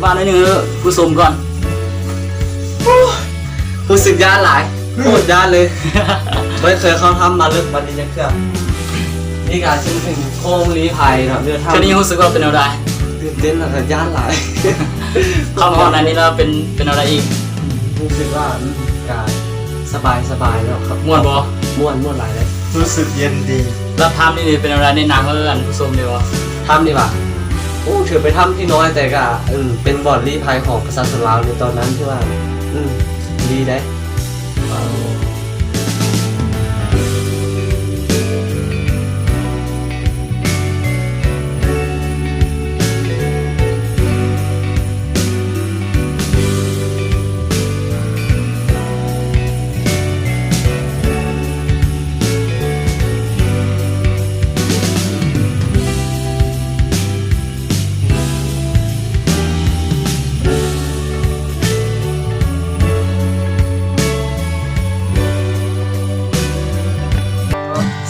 ວ່າໜ້ອຍໜຶ່ງເອີ ຜູ້ຊົມກ່ອນ. ໂອ້ ຮູ້ສຶກຢ້ານຫຼາຍ ໂຄດຢ້ານເລີຍ. ບໍ່ເຄີຍເຂົ້າຖ້ຳມາເລິກປານນີ້ຈັກເທື່ອ. ນີ້ກະຊິເປັນໂຄ້ງລີໄພເນາະ ເດີນຖ້ຳ. ຕອນນີ້ຮູ້ສຶກວ່າເປັນແນວໃດ? ຕື່ນເຕັ້ນ ແລ້ວກະຢ້ານຫຼາຍ. ເຂົ້າມາຮອດອັນນີ້ແລ້ວເປັນ ເປັນແນວໃດອີກ? ຮູ້ສຶກວ່າ ອືມ ກະສະບາຍ ສະບາຍເນາະ. ມ່ວນບໍ່? ມ່ວນ ມ່ວນຫຼາຍເລີຍ. ຮູ້ສຶກເຢັນດີ. ແລ້ວຖ້ຳນີ້ເປັນແນວໃດ? ແນະນຳໃຫ້ອັນຜູ້ຊົມແດ່ບໍ່? ຖ້ຳນີ້ຫວາ? ໂອ້ ຖືເປັນຖ້ຳທີ່ນ້ອຍ ແຕ່ກະ ເອີ ເປັນບ່ອນລີ້ໄພຂອງປະຊາຊົນລາວໃນຕອນນັ້ນ ຖືວ່າ ເອີ ດີເດ້.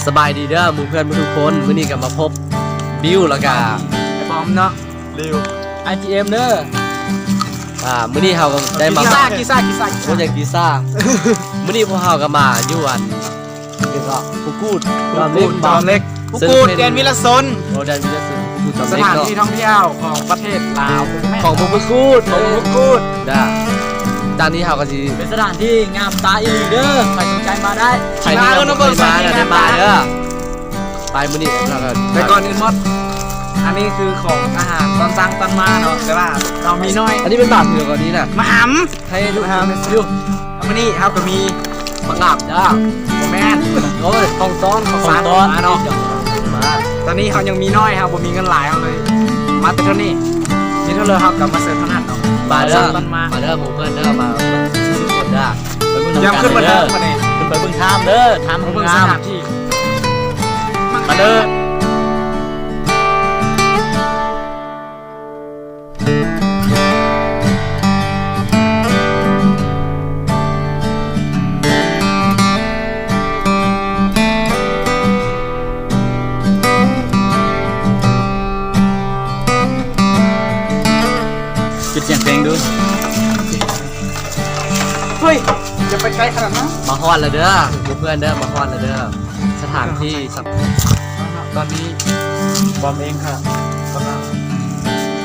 ສະບາຍດີເດີໝູ່ເພື່ອນທຸກໆຄົນ. ມື້ນີ້ກະມາພົບບິວ ແລ້ວກະ ອ້າຍບອມເນາະ ລິວ ໄອ ທີ ເອັມ ເດີ. ອ່າ ມື້ນີ້ເຮົາກະໄດ້ມາ ກິຊາ ກິຊາ ກິຊາ ໂອ້ຍ ກິຊາ. ມື້ນີ້ພວກເຮົາກະມາຢູ່ອັນ ເປັນເກາະພູກູດ ພູກູດ ດອນເລັກ ດອນເລັກ ພູກູດ ເຊິ່ງເປັນ ແດນວິລະຊົນ ໂອ້ ແດນວິລະຊົນ ພູກູດ ດອນເລັກເນາະ ສະຖານທີ່ທ່ອງທ່ຽວຂອງປະເທດລາວ ຂອງພູກູດ ຂອງພູກູດ. ດາ ຈາກນີ້ເຮົາກະຊິ ເປັນສະຖານທີ່ງາມຕາອີ່ຫຼີເດີ ໃຜສົນໃຈມາໄດ້ ໃຜທີ່ຍັງບໍ່ເຄີຍມາກະໄດ້ມາເດີ. ໄປ ມື້ນີ້ເຮົາກະ ແຕ່ກ່ອນອື່ນໝົດ ອັນນີ້ຄືຂອງອາຫານຕອນສ້າງຕອນມາເນາະ ແຕ່ວ່າເຮົາມີໜ້ອຍ. ອັນນີ້ເປັນບາບເຫືອກວ່ານີ້ນະ ມະຫຳ ໃຫ້ລູກ ມະຫຳຢູ່. ມື້ນີ້ເຮົາກະມີໝາກໜາບຈ້າ ບໍ່ແມ່ນ ໂອ້ຍ ຂອງຕ້ອນ ຂອງສານ ຂອງຕ້ອນ ມາເນາະ. ມາ ຕອນນີ້ເຮົາຍັງມີໜ້ອຍ ເຮົາບໍ່ມີເງິນຫຼາຍ ເຮົາເລີຍມາແຕ່ເທົ່ານີ້ ມີເທົ່າໃດເຮົາກະມາເສີບເທົ່ານັ້ນເນາະ. ມາເດີ ມາເດີໝູ່ເພື່ອນເດີ ມາທຸກຄົນເດີ. ໄປເບິ່ງນຳກັນເດີ ຂຶ້ນໄປເບິ່ງຖ້ຳເດີ ຖ້ຳງາມ ມາເດີ. ປິດສຽງເພງດູ. ເຮີ້ຍ ຢ່າໄປໄກຂະໜາດນັ້ນ. ມາຮອດແລ້ວເດີ ເພື່ອນເດີ ມາຮອດແລ້ວເດີ. ສະຖານທີ່ສຳ ຕອນນີ້ບອມເອງກະກຳລັງ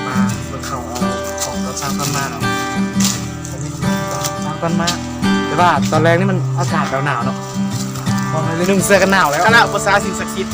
ມາເບິ່ງເຂົາເອົາຂອງເຂົາສ້າງຕັ້ນມາເນາະ ສ້າງຕັ້ນມາ. ແຕ່ວ່າຕອນແລງນີ້ມັນອາກາດໜາວໆເນາະ ບອມເອງໄດ້ນຸ່ງເສື້ອກັນໜາວແລ້ວ ຄະນະອຸປະຊາສິ່ງສັກສິດ.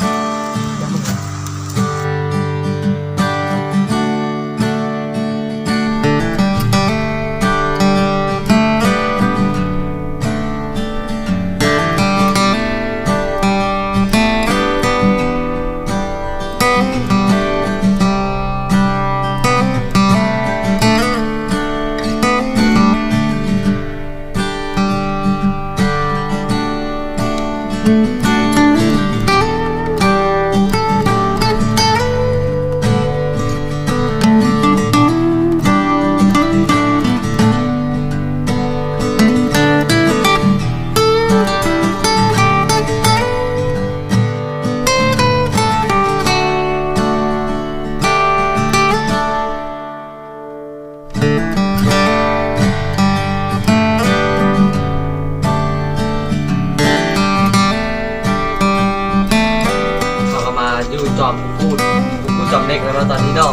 ເຮົາກະມາຢູ່ຈອມພູກູດ ພູກູດຈອມເຫຼັກແລ້ວເນາະຕອນນີ້ເນາະ.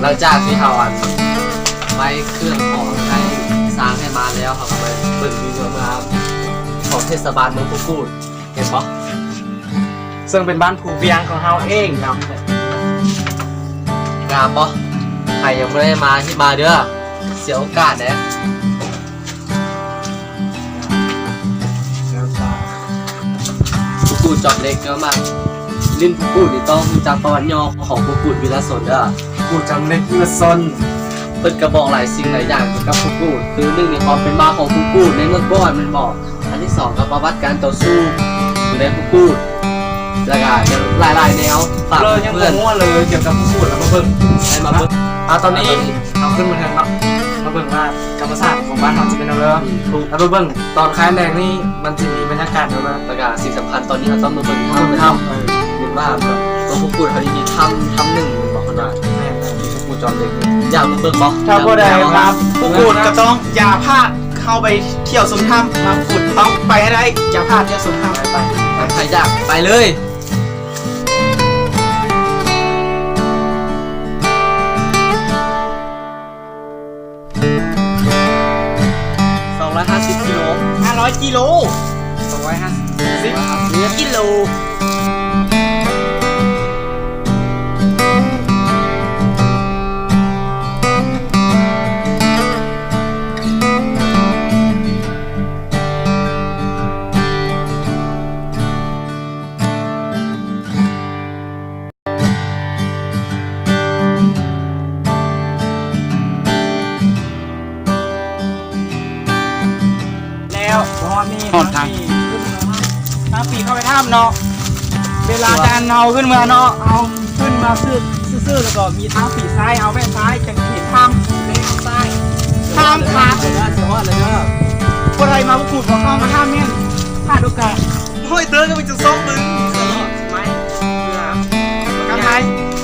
ຫຼັງຈາກທີ່ເຮົາອັນໄວ້ເຄື່ອງຂອງໃຫ້ ສ້າງໃຫ້ມາແລ້ວ ເຮົາກະມາເບິ່ງວິວງາມໆຂອງເທດສະບານເມືອງພູກູດ. ເຫັນບໍ່? ເຊິ່ງເປັນບ້ານພູວຽງຂອງເຮົາເອງເນາະ. ງາມບໍ່? ໃຜຍັງບໍ່ໄດ້ມາ ຮີບມາເດີ ເສຍໂອກາດເດ້. ພູກູດຈອມເຫຼັກເດີ ມາຫຼິ້ນພູກູດນີ້ຕ້ອງຮູ້ຈັກປະຫວັດຫຍໍ້ຂອງພູກູດວິລະຊົນເດີ. ພູກູດຈອມເຫຼັກວິລະຊົນ ເພິ່ນກະບອກຫຼາຍສິ່ງຫຼາຍຢ່າງກ່ຽວກັບພູກູດ ຄືໜຶ່ງໃນຄວາມເປັນມາຂອງພູກູດໃນເມື່ອກ່ອນແມ່ນບໍ່? ອັນທີສອງກະປະຫວັດການຕໍ່ສູ້ຢູ່ໃນພູກູດ ແລ້ວກະຍັງຫຼາຍໆແນວ. ເລີຍຍັງບໍ່ຮູ້ເລີຍກ່ຽວກັບພູກູດ ເຮົາມາເບິ່ງ ໃຫ້ມາເບິ່ງ. ອ່າ ຕອນນີ້ເຮົາຂຶ້ນມາເທິງເນາະ ມາເບິ່ງວ່າທຳມະຊາດຂອງບ້ານເຮົາຈະເປັນແນວໃດ. ເຮົາມາເບິ່ງຕອນຄ້າຍແດງນີ້ມັນຈະມີບັນຍາກາດແນວໃດ. ແລ້ວກະສິ່ງສຳຄັນຕອນນີ້ເຮົາຕ້ອງມາເບິ່ງຖ້ຳ ເບິ່ງຖ້ຳ ເອີ ເບິ່ງວ່າເມືອງພູກູດເຮົານີ້ມີຖ້ຳ ຖ້ຳໜຶ່ງແມ່ນບໍ່ຂະໜາດ ແມ່ນໆ ທີ່ພູກູດ ຢາກມາເບິ່ງບໍ່? ຖ້າຜູ້ໃດມາພູກູດກໍຕ້ອງຢ່າພາດ ເຮົາໄປທ່ຽວຊົມຖ້ຳ ມາພູກູດຕ້ອງໄປໃຫ້ໄດ້ ຢ່າພາດທ່ຽວຊົມຖ້ຳ. ໄປ ໃຜຢາກໄປເລີຍ. ສອງຮ້ອຍຫ້າສິບກິໂລ ຫ້າຮ້ອຍກິໂລ ສອງຮ້ອຍຫ້າສິບກິໂລ. ແລ້ວ ຮອດນີ້ ຮອດທາງ ທາງປີກເຂົ້າໄປຖ້ຳເນາະ. ເວລາ ຈານເຮົາຂຶ້ນເມືອເນາະ ເຮົາຂຶ້ນມາຊື່ໆ ແລ້ວກໍມີທາງປີກຊ້າຍ ເຮົາແວະຊ້າຍ ຈັ່ງເຫັນຖ້ຳ ແລ້ວຊ້າຍ ຖ້ຳທາງ ເດີ ເດີ ເດີ ຜູ້ໃດມາບໍ່ພູດບໍ່ເຂົ້າມາຖ້ຳແມ່ນພາດໂອກາດ. ໂອ້ຍ ເຕີກໍມີຈັກສອງບຶງ ໄມ້ ເພື່ອ ປະກັນໄພ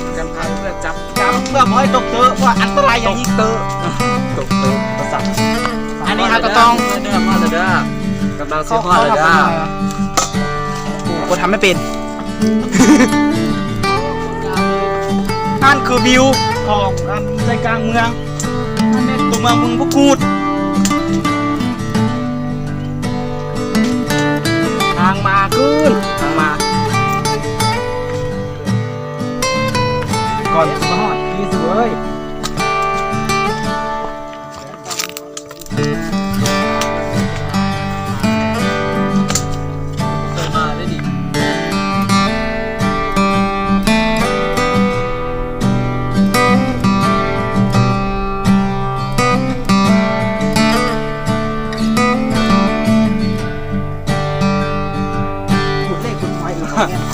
ປະກັນໄພ ເພື່ອຈັບ ຈັບ ເພື່ອບໍ່ໃຫ້ຕົກເຕີ ເພາະວ່າອັນຕະລາຍຢ່າງຍິ່ງເຕີ ຕົກເຕີ ປະສາດ. ອັນນີ້ເຮົາກໍຕ້ອງ ເດີ ເດີ ກຳລັງຊິຮອດແລ້ວເດີ. ໂອ້ ບໍ່ທຳໄດ້ເປັນ. ນັ້ນຄືວິວຂອງອັນໃຈກາງເມືອງ ນັ້ນແມ່ນຕົວເມືອງເມືອງພູກູດ. ທາງມາຂຶ້ນ ທາງມາ ກ່ອນຊິມາຮອດ ນີ້ສຸເອີຍ.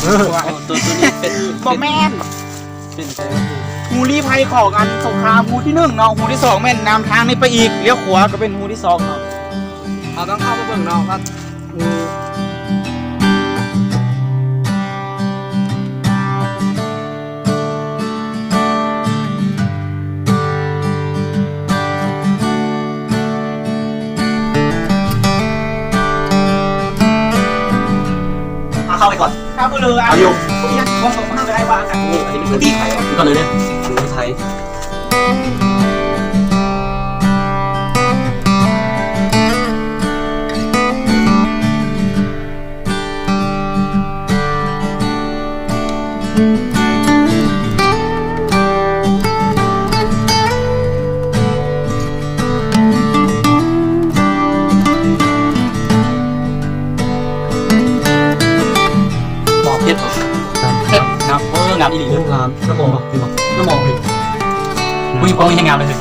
ເອີ ໂຕ ໂຕນີ້ເປັນ ບໍ່ແມ່ນ ເປັນໃສວະ? ຮູລີ້ໄພຂອງອັນສົງຄາມຮູທີໜຶ່ງເນາະ ຮູທີສອງແມ່ນນຳທາງນີ້ໄປອີກ ລ້ຽວຂວາກໍເປັນຮູທີສອງເນາະ. ເຮົາຕ້ອງເຂົ້າໄປເບິ່ງເນາະວ່າ ເຂົ້າໄປກ່ອນ ເອົາຢູ່ ອັນນີ້ມັນຄືໄທ ກ່ອນເລີຍເດ້ ຄືໄທ. ເຫັດ ເຫັດ ງາມ ເອີ ງາມອີ່ຫຼີເລີຍ ງາມ ນ້ຳມອງ ເຫັນບໍ່ ນ້ຳມອງ ເຫັນ ອຸ້ຍ ປ້ອງນີ້ແຮງງາມເລີຍ ງາມ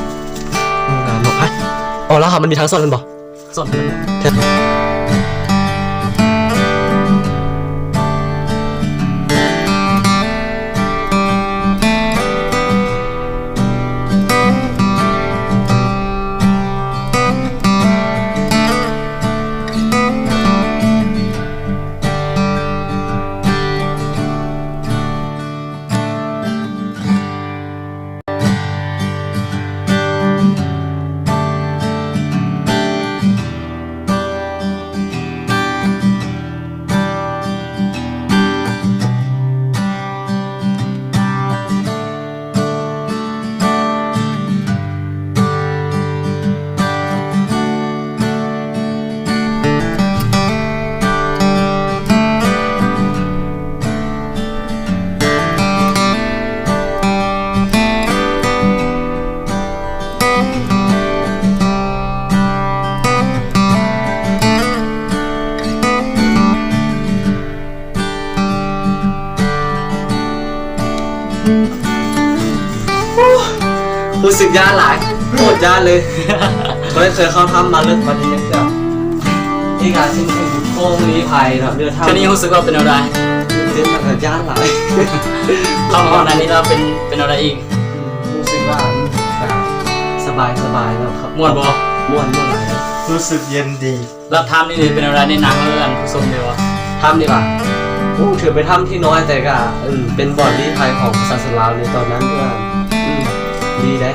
ເນາະ ເອີ ແລ້ວມັນມີທາງສອດແມ່ນບໍ່? ສອນເພິ່ນ ຮູ້ສຶກຢ້ານຫຼາຍ ໂຄດຢ້ານເລີຍ ບໍ່ໄດ້ເຄີຍເຂົ້າຖ້ຳມາເລິກປານນີ້ຈັກເທື່ອ ນີ້ກະຊິເປັນໂຄ້ງລີ້ໄພເນາະ ເດີ ຖ້ຳ ເທື່ອນີ້ຮູ້ສຶກວ່າເປັນແນວໃດ? ຕື່ນເຕັ້ນ ແລ້ວກະຢ້ານຫຼາຍ ເຂົ້າມາຮອດອັນນີ້ແລ້ວເປັນ ເປັນແນວໃດອີກ? ອືມ ຮູ້ສຶກວ່າ ອືມ ກະສະບາຍ ສະບາຍເນາະ ຄັບ ມ່ວນບໍ່? ມ່ວນ ມ່ວນຫຼາຍ ຮູ້ສຶກເຢັນດີ. ແລ້ວຖ້ຳນີ້ເປັນແນວໃດ ແນະນຳໃຫ້ທ່ານຜູ້ຊົມແດ່ບໍ່? ຖ້ຳນີ້ຫວາ? ໂອ້ ຖືເປັນຖ້ຳທີ່ນ້ອຍ ແຕ່ກະ ເປັນບ່ອນລີ້ໄພຂອງປະຊາຊົນລາວໃນຕອນນັ້ນ ທີ່ວ່າ ອືມ ດີເດ້.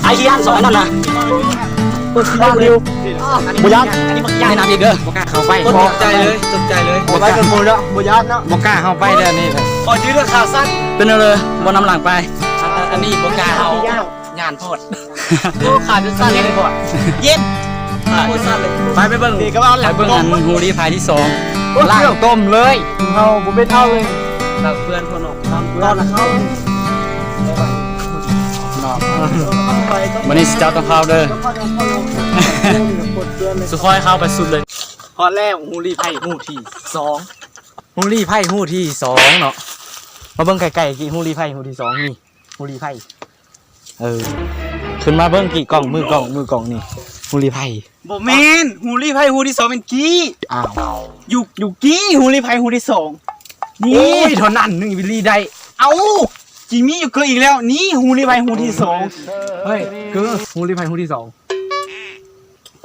ໄອ້ທີ່ຢ້ານສອງອັນນັ້ນນະ ເປີດຊິໄດ້ເລີຍ ບໍ່ຢ້ານ ອັນນີ້ບໍ່ຢ້ານນຳອີກເດີ ບໍ່ກ້າເຂົ້າໄປ ຕົກໃຈເລີຍ ຕົກໃຈເລີຍ ບໍ່ໄປກັນໝູ່ແລ້ວ ບໍ່ຢ້ານເນາະ ບໍ່ກ້າເຂົ້າໄປເດີ ອັນນີ້ ຂໍຢືດເລື່ອງຂາສັ້ນ ເປັນເລີຍ ບໍ່ນຳຫຼັງໄປ ອັນນີ້ບໍ່ກ້າເອົາ ຍານໂພດ ໂອ້ ຂາຈົນສັ່ນເລີຍ ເຢັນ ຂາຈົນສັ່ນເລີຍ ໄປ ໄປເບິ່ງ ນີ້ກໍວ່າ ໄປເບິ່ງອັນຮູລີໄພທີ່ສອງ ໂອ້ຍ ລ້າງຕົ້ມເລີຍ ເຮົາບໍ່ເປັນເຮົາເລີຍ ເພື່ອນເຂົາເນາະ ຕອນເຮົາເນາະ ມື້ນີ້ຊິເຈົ້າຕ້ອງເຂົ້າເດີ ສຸຄ່ອຍເຂົ້າໄປສຸດເລີຍ ຮອດແລ້ວ ຮູລີໄພຮູທີສອງ ຮູລີໄພຮູທີສອງເນາະ ມາເບິ່ງໃກ້ໆ ຮູລີໄພຮູທີສອງນີ້ ຮູລີໄພ ເອີ ຂຶ້ນມາເບິ່ງກີ້ກ້ອງ ມືກ້ອງ ມືກ້ອງນີ້ ຮູລີໄພ ບໍ່ແມ່ນ ຮູລີໄພຮູທີສອງແມ່ນກີ້ ອ້າວ ຢູ່ ຢູ່ກີ້ ຮູລີໄພຮູທີສອງ ນີ້ ໂອ້ຍ ເທົ່ານັ້ນໜຶ່ງວິລີໄດ້ ເອົ້າ ຈີມີຢູ່ເກີອີກແລ້ວ ນີ້ ຮູລີໄພຮູທີສອງ ເຮີ້ຍ ເກີ ຮູລີໄພຮູທີສອງ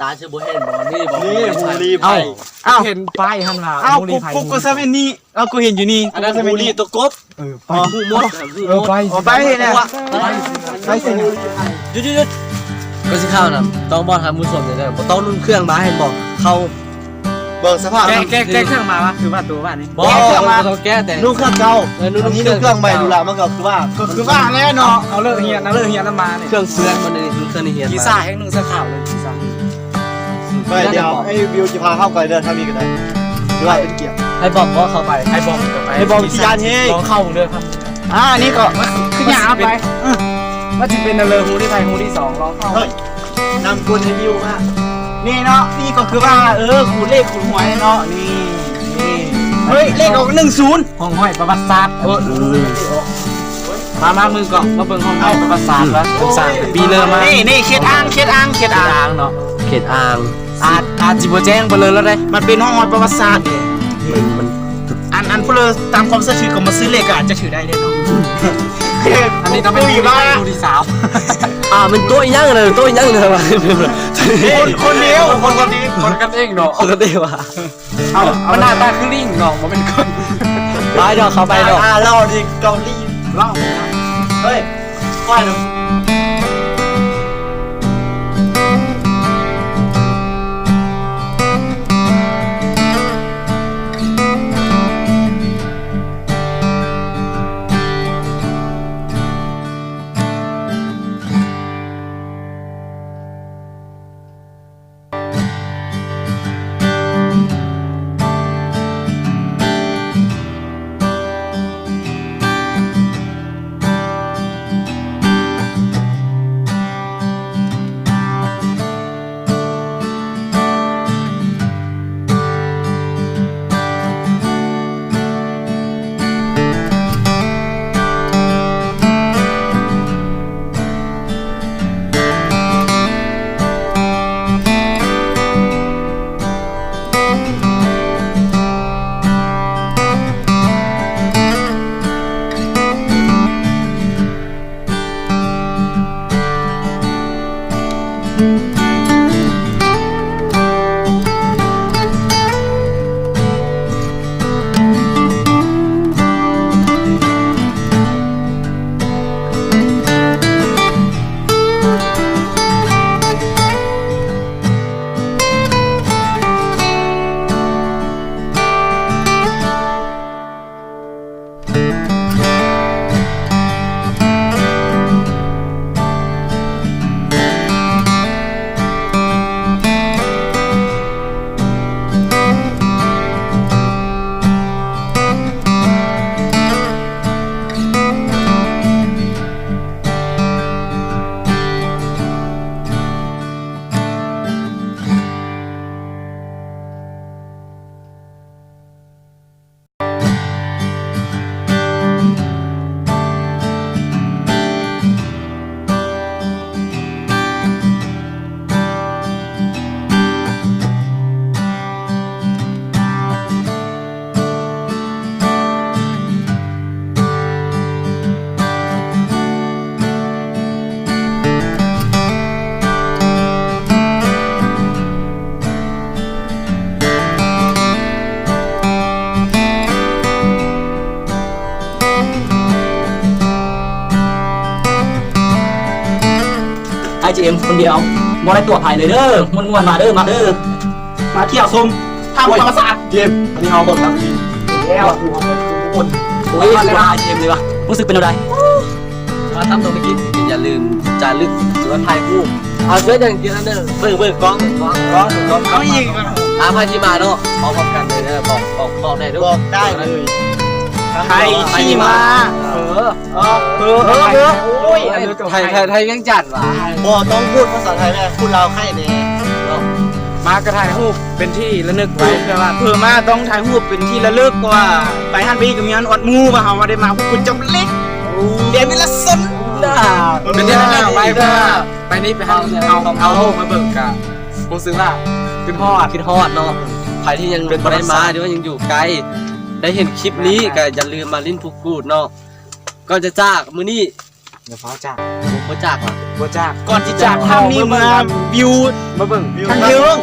ຕາຊິບໍ່ເຫັນບໍ່ ນີ້ບໍ່ ນີ້ ຮູລີໄພ ເອົ້າ ເຫັນປ້າຍຫັ້ນວ່າ ເອົ້າ ຮູລີໄພ ກູ ກູກໍຊະແມ່ນນີ້ ເອົ້າ ກູເຫັນຢູ່ນີ້ ອັນນັ້ນ ກູກໍຊະແມ່ນນີ້ ຮູລີຕົວກົບ ເອີ ໄປ ເອີ ໄປ ເອີ ໄປເຮັດແນວ ໄປຊິ ຢຸດໆໆ ກໍຊິເຂົ້ານຳ ຕ້ອງບອກທ່ານຜູ້ຊົມເດີ ບໍ່ຕ້ອງນຸ່ງເຄື່ອງມາ ເຫັນບໍ່ ເຂົ້າ ເບິ່ງສະພາບ ແກະ ແກະ ແກະເຄື່ອງມາວະ ຄືວ່າໂຕວ່ານີ້ ບໍ່ ແກະເຄື່ອງມາ ບໍ່ຕ້ອງແກະ ແຕ່ນຸ່ງເຄື່ອງເກົ່າ ເອີ ນຸ່ງ ອັນນີ້ນຸ່ງເຄື່ອງໃໝ່ ດູລະ ມັນກໍຄືວ່າ ກໍຄືວ່າແລ້ວເນາະ ເອົາເລີກຮຽນ ເອົາເລີກຮຽນນຳມານີ້ ເຄື່ອງເປື້ອນມັນນີ້ ຄືເຄື່ອງຮຽນ ກີຊາແຮງໜຶ່ງ ສາຂາວເລີຍ ກີຊາ ໄປ ດຽວໄອ້ວິວຊິພາເຮົາໄປເດີ ທາງນີ້ກໍໄດ້ ຫຼືວ່າເປັນກຽມ ໄອ້ບອມບໍ່ເຂົ້າໄປ ໄອ້ບອມກໍໄປ ໄອ້ບອມຂີ້ຢ້ານແຮງ ລອງເຂົ້າເດີ ອ່າ ອັນນີ້ກໍຄືຫຍັງເອົາໄປ ມັນຊິເປັນເລີຍ ຮູທີໄພຮູທີສອງ ລອງເຂົ້າ ເຮີ້ຍ ນຳກົນໃຫ້ວິວມາ ນີ້ເນາະ ນີ້ກໍຄືວ່າ ເອີ ຂູນເລກຂູນຫວຍເນາະ ນີ້ ນີ້ ເຮີ້ຍ ເລກອອກໜຶ່ງສູນ ຫ້ອງຫ້ອຍປະຫວັດສາດ ເອີ ມາ ມາ ມືກ້ອງ ມາເບິ່ງຫ້ອງຫ້ອຍປະຫວັດສາດ ເອີ ເພິ່ນສ້າງແຕ່ປີເລີ່ມມາ ນີ້ ນີ້ ເຂດອ່າງ ເຂດອ່າງ ເຂດອ່າງ ເຂດອ່າງເນາະ ເຂດອ່າງ ອາດ ອາດຊິບໍ່ແຈ້ງໄປເລີຍແລ້ວເດ້ ມັນເປັນຫ້ອງຫ້ອຍປະຫວັດສາດເດ້ ມັນ ອັນ ອັນຜູ້ເລີຕາມຄວາມເຊື່ອຖືກໍມາຊື້ເລກກໍອາດຈະຖືໄດ້ເດ້ເນາະ ອັນນີ້ຕ້ອງເປັນຜູ້ທີສາມ ອ່າ ມັນໂຕະອີຫຍັງນະ ໂຕະອີຫຍັງນະ ຄົນ ຄົນດຽວ ຄົນກັນເອງ ຄົນກັນເອງເນາະ ຄົນກັນເອງວ່າ ເອົາ ມັນໜ້າຕາຄືລີງເນາະ ບໍ່ແມ່ນຄົນ ໄປເນາະ ເຂົ້າໄປເນາະ ອ່າ ເລົ່າທີ່ເກົາຫຼີ ເລົ່າ ເຮີ້ຍ ຂ້ອຍນະ. ອ້າຍເຈມຄົນດຽວ ບໍ່ໄດ້ຕົວະໃຜເລີຍເດີ. ມ່ວນໆ ມາເດີ ມາເດີ ມາທ່ຽວຊົມທຳ ໂອ້ຍ ທຳມະຊາດ. ເຈມ ອັນນີ້ເຮົາເບິ່ງນຳ ແລ້ວ ໂອ້ຍ ອ້າຍເຈມເລີຍວ່າ ຮູ້ສຶກເປັນແນວໃດ? ມາທຳທຸລະກິດ ຢ່າລືມຈາລຶກ ຫຼືວ່າຖ່າຍຮູບ. ເອົາ ເຊີນຢ່າງກິນອັນເດີ ເບິ່ງ ເບິ່ງກ້ອງ ເບິ່ງກ້ອງ ເບິ່ງກ້ອງ ເອົາອີກ ອ່າ ໃຜຊິມາເນາະ ເວົ້າພ້ອມກັນເລີຍເດີ ບອກ ບອກ ບອກໄດ້ເດີ ບອກໄດ້ເລີຍ ໃຜຊິມາ ເອີ ເອີ ເອີ ເອີ ໂອ້ຍ ໄທ ໄທ ໄທວຽງຈັນຫວາ ບໍ່ຕ້ອງພູດພາສາໄທແມ່ ພູດລາວໄຄແດ່ເນາະ. ມາກະຖ່າຍຮູບເປັນທີ່ລະນຶກໄວ້ ເພື່ອວ່າ ເອີ ມາຕ້ອງຖ່າຍຮູບເປັນທີ່ລະລຶກ ເພາະວ່າໄປຫັ້ນໄປນີ້ກະມີອັນອວດໝູ່ວ່າເຮົາວ່າໄດ້ມາພຸດຈຳເລັກ ແດນວິລະສົນ ເປັນທີ່ລະນຶກໄວ້ ເພື່ອວ່າໄປນີ້ໄປຫັ້ນເຮົາ ເຮົາເອົາຮູບມາເບິ່ງກະຮູ້ສຶກວ່າຄິດຮອດ ຄິດຮອດເນາະ. ໃຜທີ່ຍັງບໍ່ໄດ້ມາ ຫຼືວ່າຍັງຢູ່ໄກ ໄດ້ເຫັນຄລິບນີ້ກະຢ່າລືມມາຫຼິ້ນພູກູດເນາະ. ກ່ອນຈະຈາກມື້ນີ້ ຢ່າຟ້າວຈາກ ບໍ່ຈາກຫວາ ບໍ່ຈາກ ກ່ອນຊິຈາກ ເຮົາມີເມືອງວິວ ມາເບິ່ງວິວທາງເທິງ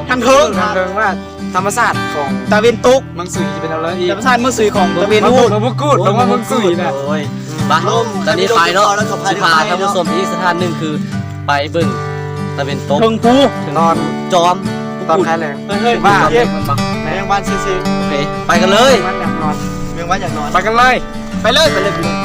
ທາງເທິງ ທາງເທິງວ່າທຳມະຊາດຂອງຕາເວັນຕົກ ເມືອງສຸຍຈະເປັນແນວໃດອີກ ທຳມະຊາດເມືອງສຸຍຂອງຕາເວັນຕົກ ເມືອງພູກູດ ລົງມາເມືອງສຸຍນະ. ໂອ້ຍ ໄປ ຕອນນີ້ໄປເນາະ ຊິພາທ່ານຜູ້ຊົມອີກສະຖານໜຶ່ງ ຄືໄປເບິ່ງຕາເວັນຕົກ ເທິງພູ ຕອນຈອມ ຕອນໄຄແຫຼງ ເຮີ້ຍ ວ່າ ແມງວັນຊື່ໆ ໂອເຄ ໄປກັນເລີຍ ແມງວັນຢາກນອນ ແມງວັນຢາກນອນ ໄປກັນເລີຍ. ໄປເລີຍ ໄປເລີຍ ໄປເລີຍ.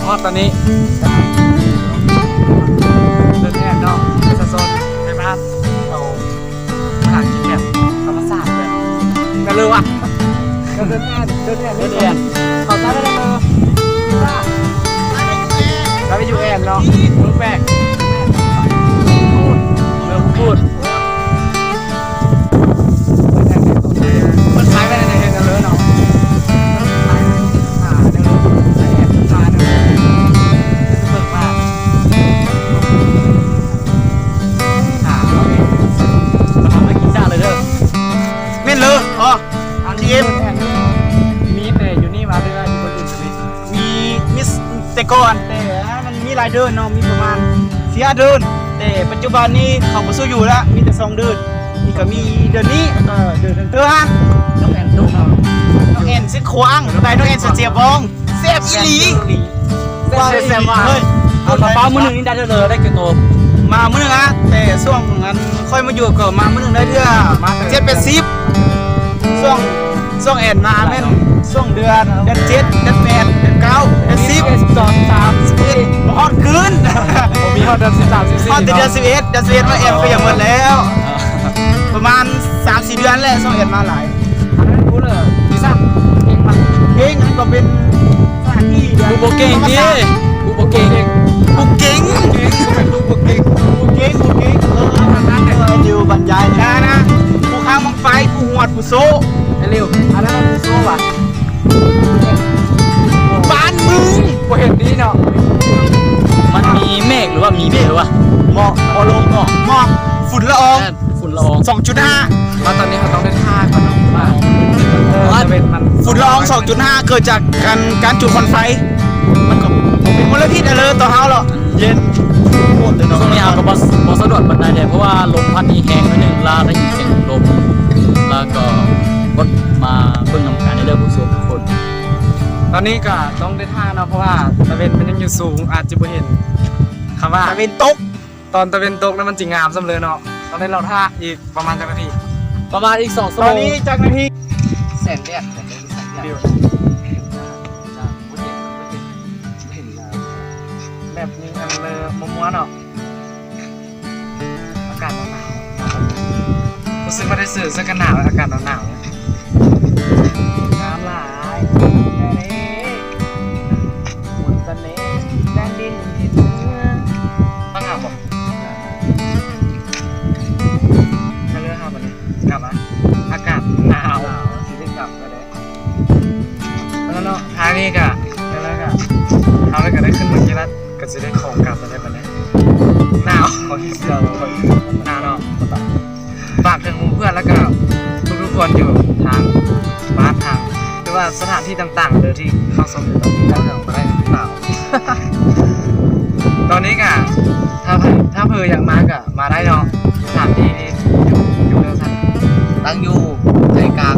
ຮອດຕອນນີ້ ເດີນແອນເນາະ ປະຊາຊົນໃນບ້ານເຂົາ ມາຫາກິນແບບທຳມະຊາດແບບນັ້ນເລີຍວະ ເດີນແອນ ເດີນແອນ ເດີນແອນ ເຂົ້າໃຈໄດ້ເດີ ລາວໄປຢູ່ແອນເນາະ ເມືອງແປກ ເມືອງພູກູດ ເພິ່ນຂາຍໄວ້ໃນເຮັດເລີເນາະ ເພິ່ນຂາຍ ອ່າ ເດີ ໃນແອບ ເພິ່ນຂາຍເດີ ເບິ່ງວ່າ ອ່າ ເອົາເອງ ເອົາໄປກິນຈ້າເລີຍເດີ ແມ່ນເລີ ອໍ ທີເອັມ ມີແຕ່ຢູ່ນີ້ຫວາ ຫຼືວ່າຢູ່ບ່ອນອື່ນກະມີ? ມີ ມີແຕ່ກ່ອນ ແຕ່ມັນມີຫຼາຍເດີນເນາະ ມີປະມານສີ່ຫ້າເດີນ ແຕ່ປັດຈຸບັນນີ້ເຂົາບໍ່ສູ່ຢູ່ລະ ມີແຕ່ສອງເດີນ ນີ້ກະມີເດີນນີ້ ແລ້ວກະເດີນເທິງຫັ້ນ ນ້ອງແອນ ນ້ອງແອນ ເຊຍຂວາງ ໄດ້ນ້ອງແອນ ເຊຍບອງ ແຊບອີ່ຫຼີ ແຊບ ແຊບ ແຊບ ເອີຍ ເອົາ ປາມື້ໜຶ່ງນີ້ໄດ້ເທົ່າໃດ ໄດ້ຈັກໂຕ? ມາມື້ໜຶ່ງອະ ແຕ່ຊ່ວງອັນ ຂ້ອຍມາຢູ່ກໍມາມື້ໜຶ່ງໄດ້ເທື່ອ ມາເທື່ອ ເຈັດແປດສິບ ຊ່ວງ ຊ່ວງແອນມາແມ່ນຊ່ວງເດືອນ ເດືອນເຈັດ ເດືອນແປດ ເດືອນເກົ້າ ເດືອນສິບ ສິບເອັດ ສິບສອງ ສິບສາມ ສິບສີ່ ບໍ່ຮອດຄືນ ບໍ່ມີຮອດເດືອນສິບສາມ ສິບສີ່ ຮອດແຕ່ເດືອນສິບເອັດ ເດືອນສິບເອັດມາແອນກໍຍັງໝົດແລ້ວ ປະມານສາມສີ່ເດືອນແຫຼະ ຊ່ວງແອນມາຫຼາຍ ອັນນັ້ນຜູ້ເລີ ທີ່ສ້າງເພງມາ ເພງນັ້ນກໍເປັນ ສະຖານທີ່ ຜູ້ບໍ່ເກັ່ງຕິ ຜູ້ບໍ່ເກັ່ງ ຜູ້ເກັ່ງ ເກັ່ງ ບໍ່ແມ່ນຜູ້ບໍ່ເກັ່ງ ຜູ້ເກັ່ງ ຜູ້ເກັ່ງ ເອີ ອັນນັ້ນແຫຼະ ເອີ ຢູ່ບັນຍາຍນະ ຜູ້ຄ້າງບັ້ງໄຟ ຜູ້ຫວດ ຜູ້ໂຊ ເອີ ເລັວ ອັນນັ້ນຜູ້ໂຊຫວາ ບ້ານມຶງ ບໍ່ເຫັນດີເນາະ ມັນມີເມກ ຫຼືວ່າມີເບວະ ໝອກ ບໍ່ລົງ ໝອກ ໝອກ ຝຸ່ນລະອອງ ແມ່ນ. ລະອອງ ສອງຈຸດຫ້າ ແລ້ວຕອນນີ້ເຮົາຕ້ອງໄດ້ຖ້າກ່ອນເນາະ ເພາະວ່າ ເອີ ຕາເວັນມັນ ຝຸ່ນລະອອງ ສອງຈຸດຫ້າ ເກີດຈາກການ ການຈູດຄວັນໄຟ ມັນກໍເປັນມົນລະພິດຫັ້ນແຫຼະຕໍ່ເຮົາເນາະ ເຢັນໂພດເລີຍເນາະ. ຊ່ວງນີ້ເຮົາກໍບໍ່ ບໍ່ສະດວກປານໃດເດ ເພາະວ່າລົມພັດນີ້ແຮງໜ້ອຍໜຶ່ງ ລະໄດ້ຍິນສຽງລົມ ລະກໍກົດມາເບິ່ງນຳກັນເດີຜູ້ຊົມທຸກຄົນ. ຕອນນີ້ກໍຕ້ອງໄດ້ຖ້າເນາະ ເພາະວ່າຕາເວັນມັນຍັງຢູ່ສູງ ອາດຈະບໍ່ເຫັນ ຄຳວ່າຕາເວັນຕົກ ຕອນຕາເວັນຕົກນັ້ນມັນຊິງາມສ່ຳເລີເນາະ ຕ້ອງໄດ້ລໍຖ້າອີກປະມານຈັກນາທີ? ປະມານອີກສອງຊົ່ວໂມງ. ຕອນນີ້ຈັກນາທີ? ແສງແດດ ແສງແດດ ແສງແດດ ແບບມີອັນເລີມົວໆເນາະ ອາກາດໜາວໆ ຮູ້ສຶກວ່າໄດ້ເສື້ອ ເສື້ອກັນໜາວ ອາກາດໜາວໆ ງາມຫຼາຍ ມນສະເໜ່ແດນດິນທິດເມືອງ ຟັງງາມບໍ່? ກະເລີຍເຮົາບັດນີ້ ກັບມາ ອາກາດໜາວ ຊິໄດ້ກັບແລ້ວເດ້ ແລ້ວເນາະ ທາງນີ້ກະ ແລ້ວກະ ເຮົາກະໄດ້ຂຶ້ນມາກິນລະ ກະຊິໄດ້ຂໍກັບແລ້ວເດ້ບັດນີ້ ໜາວ ໜາວເນາະ. ຝາກເຖິງໝູ່ເພື່ອນ ແລ້ວກະທຸກໆຄົນຢູ່ທາງບ້ານ ທາງ ຫຼືວ່າສະຖານທີ່ຕ່າງໆເດີ ທີ່ເຂົ້າຊົມຢູ່ຕອນນີ້ ເຈົ້າເລື່ອງບໍ່ໄດ້ໜາວ ຕອນນີ້ກະ ຖ້າໃຜ ຖ້າເຜີຢາກມາກະມາໄດ້ເນາະ ສະຖານທີ່ນີ້ຢູ່ ຢູ່ເດີຊັ້ນ ຕັ້ງຢູ່ໃຈກາງ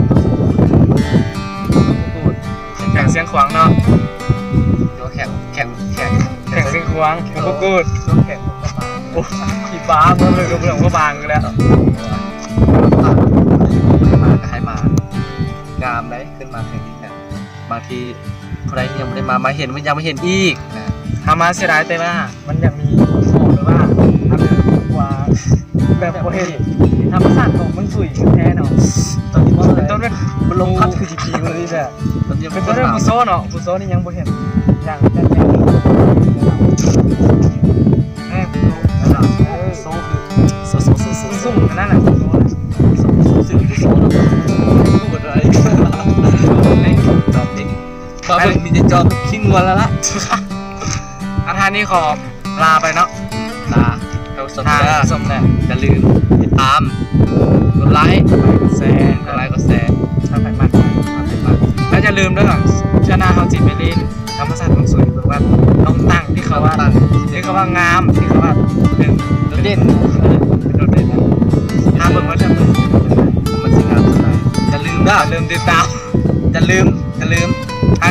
ແຂວງຊຽງຂວາງເນາະ ແຂວງ ແຂວງ ແຂວງ ແຂວງຊຽງຂວາງ ແຂວງ ໂອ້ ຂີ້ຟ້າ ເມືອງເລີຍ ເມືອງພະບາງແລ້ວ ມາກະໃຫ້ມາ ງາມເດ້ ຂຶ້ນມາເທື່ອນີ້ນະ ບາງທີຜູ້ໃດທີ່ຍັງບໍ່ໄດ້ມາ ມາເຫັນ ມັນຢາກມາເຫັນອີກນະ ຖ້າມາເສຍດາຍ ແຕ່ວ່າມັນຢາກມີຂອງ ຫຼືວ່າອັນກວ່າ ແບບບໍ່ເຫັນ ທຳມະຊາດຂອງເມືອງສຸຍແທ້ເນາະ ເປັນຕົ້ນແບບ ມັນລົມພັດຄືຊິປິວເລີຍແບບ ເປັນຕົ້ນແບບ ຜູ້ໂຊເນາະ ຜູ້ໂຊນີ້ຍັງບໍ່ເຫັນ ຢ່າງແບບ ເອີ ໂຊ ໂຊ ໂຊ ສູງຂະໜາດນັ້ນ ໂຊ ສູງ ໂຊ ເນາະ ມາເບິ່ງມີແຕ່ຈອມຄິງວັນລະລະ ອາ ທາງນີ້ຂໍລາໄປເນາະ ລາທ່ານຜູ້ຊົມເດີ ທ່ານຜູ້ຊົມເດີ ຢ່າລືມຕິດຕາມ ກົດໄລ ກົດແຊ ກົດໄລ ກົດແຊ ຖ້າໃຜມັກ ຖ້າໃຜມັກ ແລ້ວຢ່າລືມເດີ ເທື່ອໜ້າເຮົາຊິໄປຫຼິ້ນ ທຳມະຊາດເມືອງສຸຍ ເບິ່ງວ່າໜອງຕັງທີ່ເຂົາວ່າ ທີ່ເຂົາວ່າງາມ ທີ່ເຂົາວ່າເປັນໂດດເດັ່ນ ເອີ ເປັນໂດດເດັ່ນ ຖ້າເບິ່ງວ່າຈະເປັນ ມັນຊິງາມສ່ຳໃດ ຢ່າລືມເດີ ຢ່າລືມຕິດຕາມ ຢ່າລືມ ຢ່າລືມ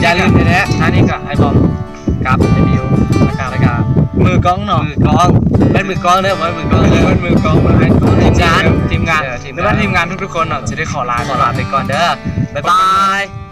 ຢ່າລືມແທ້ໆ ອັນນີ້ກະອ້າຍບອມ ກັບໄອ້ບິວ ແລ້ວກະ ແລ້ວກະມືກ້ອງເນາະ ມືກ້ອງ ແມ່ນມືກ້ອງເດີ ບໍ່ແມ່ນມືກ້ອງເດີ ແມ່ນມືກ້ອງ ແມ່ນທີມງານ ທີມງານ ເອີ ທີມງານ ຫຼືວ່າທີມງານທຸກໆຄົນເນາະ ຊິໄດ້ຂໍລາ ຂໍລາໄປກ່ອນເດີ ບາຍບາຍ.